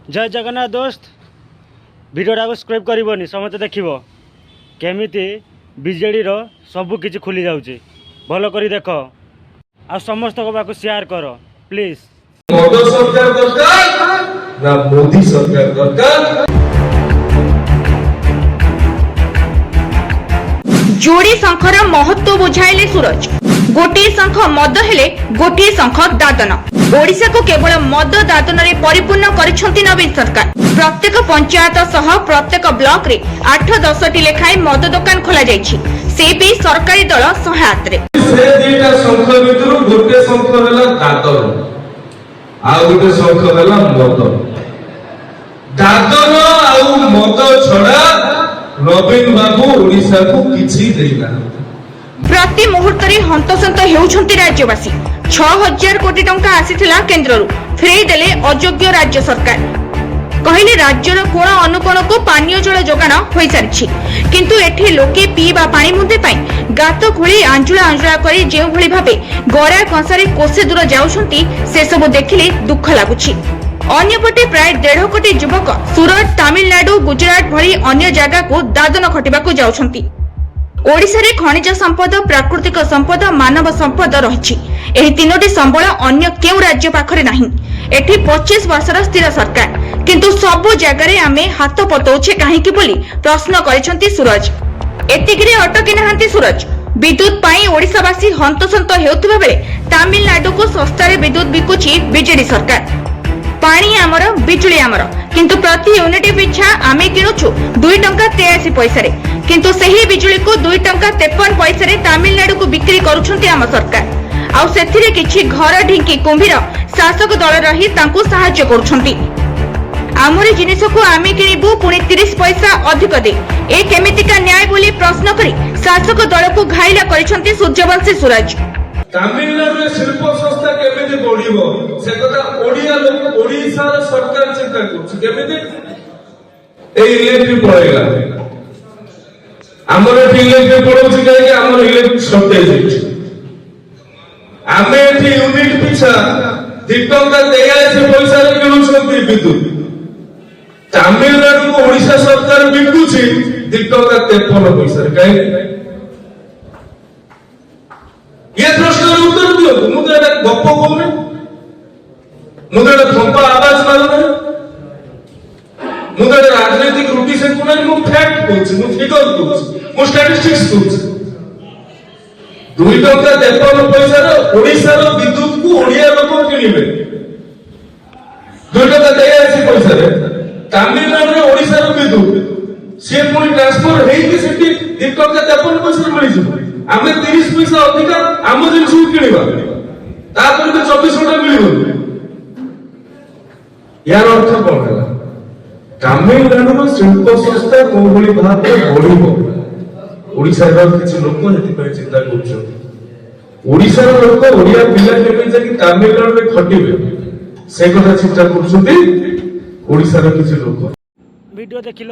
ଜୟ ଜଗନ୍ନାଥ ଦୋସ୍ତ। ଭିଡ଼ିଓଟାକୁ skip କରିବନି, ସମସ୍ତେ ଦେଖିବ କେମିତି ବିଜେଡ଼ିର ସବୁ କିଛି ଖୋଲି ଯାଉଛି। ଭଲ କରି ଦେଖ ଆଉ ସମସ୍ତଙ୍କ ପାଖକୁ ସେୟାର କର ପ୍ଲିଜ୍। ମଦ ସରକାର ଦରକାର ନା ମୋଦି ସରକାର ଦରକାର? ଯୋଡ଼ି ଶଙ୍ଖର ମହତ୍ଵ ବୁଝାଇଲେ ସୁରଜ। ଗୋଟିଏ ଶଙ୍ଖ ମଦ ହେଲେ ଗୋଟିଏ ଶଙ୍ଖ ଦାଦନ। ଓଡ଼ିଶାକୁ କେବଳ ମଦ ଦାଦନରେ ପରିପୂର୍ଣ୍ଣ କରିଛନ୍ତି ନବୀନ ସରକାର। ପ୍ରତ୍ୟେକ ପଞ୍ଚାୟତ ସହ ପ୍ରତ୍ୟେକ ବ୍ଲକରେ 8-10ଟି ଲେଖାଏଁ ମଦ ଦୋକାନ ଖୋଲାଯାଇଛି, ସେ ବି ସରକାରୀ ଦଳ ସହାୟତାରେ। ସେ ଦିଟା ଶଙ୍ଖ ଭିତରୁ ଗୋଟେ ଶଙ୍ଖ ହେଲା ଦାଦନ, ଆଉ ଗୋଟେ ଶଙ୍ଖ ହେଲା ମଦ। ଦାଦନ ଆଉ ମଦ ଛଡା ନବୀନ ବାବୁ ଓଡିଶାକୁ କିଛି ଦେଇନାହାନ୍ତି। ପ୍ରତି ମୁହୂର୍ତ୍ତରେ ହନ୍ତସନ୍ତ ହେଉଛନ୍ତି ରାଜ୍ୟବାସୀ। 6000 କୋଟି ଟଙ୍କା ଆସିଥିଲା କେନ୍ଦ୍ରରୁ, ଫେରାଇ ଦେଲେ ଅଯୋଗ୍ୟ ରାଜ୍ୟ ସରକାର। କହିଲେ ରାଜ୍ୟର କୋଣ ଅନୁକୋଣକୁ ପାନୀୟ ଜଳ ଯୋଗାଣ ହୋଇସାରିଛି, କିନ୍ତୁ ଏଠି ଲୋକେ ପିଇବା ପାଣି ମୁନ୍ଦେ ପାଇଁ ଗାତ ଖୋଳି ଆଞ୍ଜୁଳା ଆଞ୍ଜୁଳା କରି ଯେଉଁଭଳି ଭାବେ ଗରା କଂସାରେ କୋଷେ ଦୂର ଯାଉଛନ୍ତି, ସେସବୁ ଦେଖିଲେ ଦୁଃଖ ଲାଗୁଛି। ଅନ୍ୟପଟେ ପ୍ରାୟ 1.5 କୋଟି ଯୁବକ ସୁରଟ, ତାମିଲନାଡୁ, ଗୁଜରାଟ ଭଳି ଅନ୍ୟ ଜାଗାକୁ ଦାଦନ ଖଟିବାକୁ ଯାଉଛନ୍ତି। ଓଡ଼ିଶାରେ ଖଣିଜ ସମ୍ପଦ, ପ୍ରାକୃତିକ ସମ୍ପଦ, ମାନବ ସମ୍ପଦ ରହିଛି। ଏହି ତିନୋଟି ସମ୍ବଳ ଅନ୍ୟ କେଉଁ ରାଜ୍ୟ ପାଖରେ ନାହିଁ। ଏଠି 25 ବର୍ଷର ସ୍ଥିର ସରକାର, କିନ୍ତୁ ସବୁ ଜାଗାରେ ଆମେ ହାତ ପତଉଛେ କାହିଁକି ବୋଲି ପ୍ରଶ୍ନ କରିଛନ୍ତି ସୁରଜ। ଏତିକିରେ ଅଟକି ନାହାନ୍ତି ସୁରଜ। ବିଦ୍ୟୁତ ପାଇଁ ଓଡ଼ିଶାବାସୀ ହନ୍ତସନ୍ତ ହେଉଥିବା ବେଳେ ତାମିଲନାଡୁକୁ ଶସ୍ତାରେ ବିଦ୍ୟୁତ ବିକୁଛି ବିଜେଡି ସରକାର। ପାଣି ଆମର, ବିଜୁଳି ଆମର, କିନ୍ତୁ ପ୍ରତି ୟୁନିଟ ପିଛା ଆମେ କିଣୁଛୁ 2 ଟଙ୍କା 83 ପଇସାରେ, କିନ୍ତୁ ସେହି ବିଜୁଳିକୁ 2 ଟଙ୍କା 53 ପଇସାରେ ତାମିଲନାଡୁକୁ ବିକ୍ରି କରୁଛନ୍ତି ଆମ ସରକାର। ଆଉ ସେଥିରେ କିଛି ଘର ଢିଙ୍କି କୁମ୍ଭୀର ଶାସକ ଦଳ ରହି ତାଙ୍କୁ ସାହାଯ୍ୟ କରୁଛନ୍ତି। ଆମରି ଜିନିଷକୁ ଆମେ କିଣିବୁ ପୁଣି 30 ପଇସା ଅଧିକ ଦେଇ, ଏ କେମିତିକା ନ୍ୟାୟ ବୋଲି ପ୍ରଶ୍ନ କରି ଶାସକ ଦଳକୁ ଘାଇଲା କରିଛନ୍ତି ସୂର୍ଯ୍ୟବଂଶୀ ସୁରଜ। ତାମିଲନାଡୁରେ ଶିଳ୍ପ ସଂସ୍ଥା କେମିତି ବଢିବ, ସେ କଥା ଓଡିଆ ଲୋକ, ଓଡିଶାର ସରକାର ଚିନ୍ତା କରୁଛି। କେମିତି? ଏଇ ଇଲେକ୍ଟ୍ରିକ ପଳେଇଲା। ଆମର ଏଠି ଇଲେକ୍ଟ୍ରିକ ପଳଉଛି କାହିଁକି? ଆମର ଇଲେକ୍ଟ୍ରିକ ସର୍ଟେଜ ହେଇଛି। ଆମେ ଏଠି ୟୁନିଟ ପିଛା 2 ଟଙ୍କା 83 ପଇସାରେ କିଣୁଛନ୍ତି ବିଦ୍ୟୁତ। ତାମିଲନାଡୁକୁ ଓଡିଶା ସରକାର ବିକୁଛି 2 ଟଙ୍କା 53 ପଇସାରେ। କାହିଁକି? ଇଏ ପ୍ରଶ୍ନର ଉତ୍ତର ଦିଅନ୍ତୁ। ମୁଁ ତ ଏଟା ଗପ କହୁନି, ମୁଁ ତ ଏଟା ଫମ୍ପା ଆବାଜ ମାରୁନାହିଁ, ମୁଁ ତ ଏଟା ରାଜନୈତିକ ରୁଟି ସେକୁନାହିଁ। ମୁଁ ଫ୍ୟାକ୍ଟ କହୁଛି, ମୁଁ ଫିଗର କହୁଛି, ମୁଁ ଷ୍ଟାଟିଷ୍ଟିକ୍ସ କହୁଛି। 2 ଟଙ୍କା 53 ପଇସାର ଓଡିଶାର ବିଦ୍ୟୁତକୁ ଓଡିଆ ଲୋକ କିଣିବେ 2 ଟଙ୍କା 83 ପଇସାରେ। ତାମିଲନାଡୁରେ ଓଡିଶାର ବିଦ୍ୟୁତ ସିଏ ପୁଣି ଟ୍ରାନ୍ସଫର ହେଇକି ସେଠି 2 ଟଙ୍କା 53 ପଇସାରେ ମିଳିଯିବ। ଆମେ 30 ପଇସା ଅଧିକା ଆମ ଜିନିଷକୁ କିଣିବା, ତାପରେ ବି 24 ଘଣ୍ଟା ମିଳିବନି। ଏହାର ଅର୍ଥ କଣ ହେଲା? ତାମିଲନାଡୁର ଶିଳ୍ପ ସଂସ୍ଥା କୋଉଭଳି ଭାବରେ ବଢିବ, ଓଡିଶାର କିଛି ଲୋକ ଏଥିପାଇଁ ଚିନ୍ତା କରୁଛନ୍ତି। ଓଡିଶାର ଲୋକ, ଓଡିଆ ପିଲା କେମିତି ଯାଇକି ତାମିଲନାଡୁରେ ଖଟିବେ, ସେ କଥା ଚିନ୍ତା କରୁଛନ୍ତି ଓଡିଶାର କିଛି ଲୋକ। ଭିଡ଼ିଓ ଦେଖିଲ,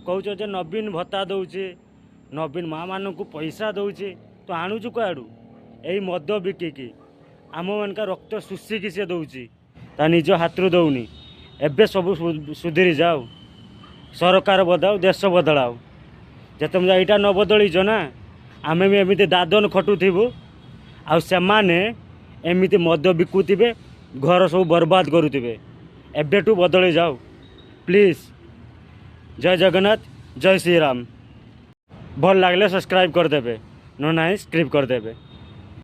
କହୁଛ ଯେ ନବୀନ ଭତ୍ତା ଦେଉଛି, ନବୀନ ମା ମାନଙ୍କୁ ପଇସା ଦେଉଛି, ତ ଆଣୁଛୁ କୁଆଡ଼ୁ? ଏଇ ମଦ ବିକିକି ଆମମାନଙ୍କ ରକ୍ତ ଶୋଷିକି ସେ ଦେଉଛି, ତା ନିଜ ହାତରୁ ଦେଉନି। ଏବେ ସବୁ ସୁଧୁରି ଯାଉ, ସରକାର ବଦଳାଉ, ଦେଶ ବଦଳାଉ। ଯେତେବେଳେ ଏଇଟା ନ ବଦଳିଛ ନା, ଆମେ ବି ଏମିତି ଦାଦନ ଖଟୁଥିବୁ ଆଉ ସେମାନେ ଏମିତି ମଦ ବିକୁଥିବେ, ଘର ସବୁ ବର୍ବାଦ କରୁଥିବେ। ଏବେଠୁ ବଦଳି ଯାଉ ପ୍ଲିଜ୍। ଜୟ ଜଗନ୍ନାଥ, ଜୟ ଶ୍ରୀରାମ। ଭଲ ଲାଗିଲେ ସବସ୍କ୍ରାଇବ୍ କରିଦେବେ, ନ ନାହିଁ ସ୍କିପ୍ କରିଦେବେ।